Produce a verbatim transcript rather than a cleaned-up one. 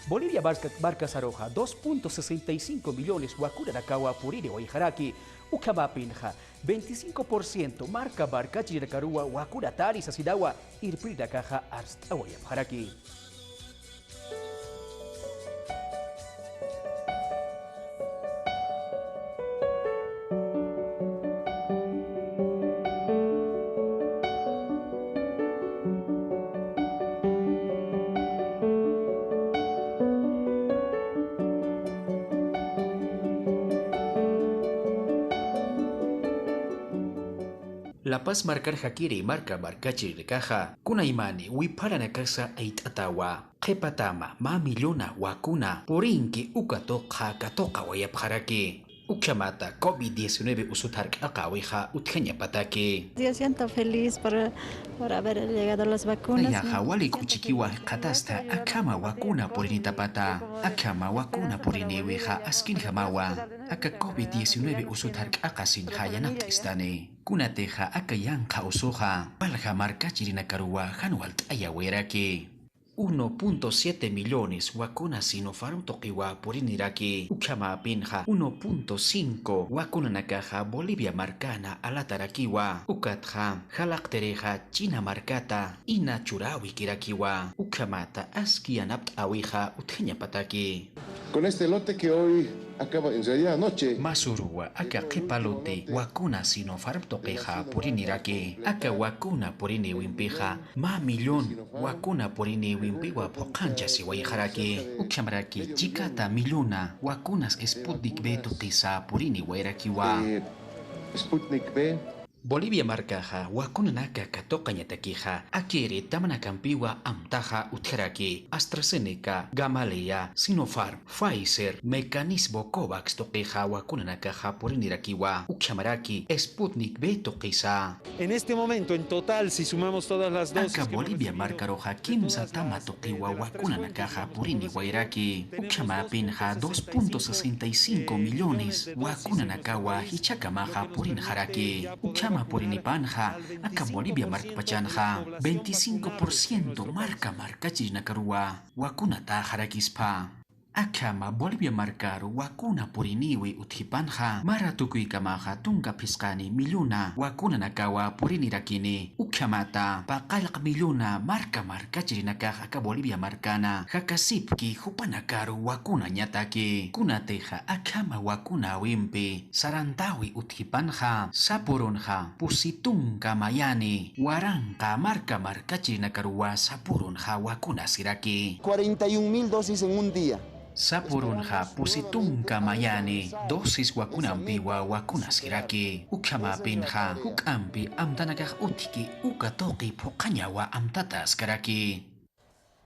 Bolivia marka, markasaruxa dos punto sesenta y cinco millones wakunanakawa puriniwayxaraki, ukhamapinxa veinticinco por ciento marka markachirinakaruwa wakunatari sasinawa irpirinakaxa arst'awayapxaraki. La Paz markar jakiri marka markachirinakaxa kunaymani wipharanakasa ayt'atawa. Qhipatama mä millona wakuna purinki uka tuqxa katuqawayapxaraki. Ukhamata covid diecinueve usut jark'aqäwixa utjañapataki. Yo siento feliz por, por haber llegado las vacunas. Nayaxa wali k'uchikiwa jikxatasta akhama wakuna purinitapata. Akhama wakuna purinïwixa askinjamawa. Aka covid diecinueve usut jark'aqasiñxa yanapt'istani. Kunatixa aka yanqha usuxa walja markachirinakaruwa jan walt'ayawayaraki. Uno punto siete millones wakuna Sinopharm tuqiwa puriniraki, ukhamapinxa uno punto cinco wakunanakaxa Bolivia markana alatarakiwa, ukatxa jalaqtirixa China markata ina churäwikirakiwa, ukhamata aski yanapt'äwixa utjañapataki. Con este lote que hoy acaba, en realidad anoche. Masuruwa aka qhipa lote wakuna Sinopharm tuqixa puriniraki. Aka wakuna purinïwimpixa mä millón wakuna purinïwimpiwa phuqhanchasiwayxaraki. Ukhamaraki chikata millona wakunas Sputnik V tuqisa puriniwayarakiwa. Eh, Sputnik V. Bolivia markaxa wakunanaka katuqañatakixa akiri tamanakampiwa amtaxa utjaraki. AstraZeneca, Gamaleya, Sinopharm, Pfizer, Mecanismo Covax tuqixa wakunanakaxa purinirakiwa, ukhamaraki Sputnik V tuqisa. En este momento, en total, si sumamos todas las dosis que hemos recibido, Bolivia markaruxa kimsa tama tuqiwa wakunanakaxa puriniwayaraki. Ukhamapinxa dos punto sesenta y cinco millones wakunanakawa jichhakamaxa purinxaraki. Ukhama purinipanxa aka Bolivia markpachanxa veinticinco por ciento marka markachirinakaruwa wakunatäxarakispa. Akhama Bolivia markaru wakuna purinïwi utjipanxa mara tukuykamaxa tunka phisqani millona wakunanakawa purinirakini. Ukhamata paqallq millona marka markachirinakax aka Bolivia markana jakasipki jupanakaru wakunañataki. Kunatixa akhama wakunäwimpi sarantäwi utjipanxa sapürunxa pusi tunka mayani waranqa marka markachirinakaruwa sapürunxa wakunasiraki. Cuarenta y un mil dosis en un día. Sapürunxa pusi tunka mayani dosis wakunampiwa wakunasiraki. Ukhamapinxa juk'ampi amtanakax utjki uka tuqi phuqhañawa amtataskaraki.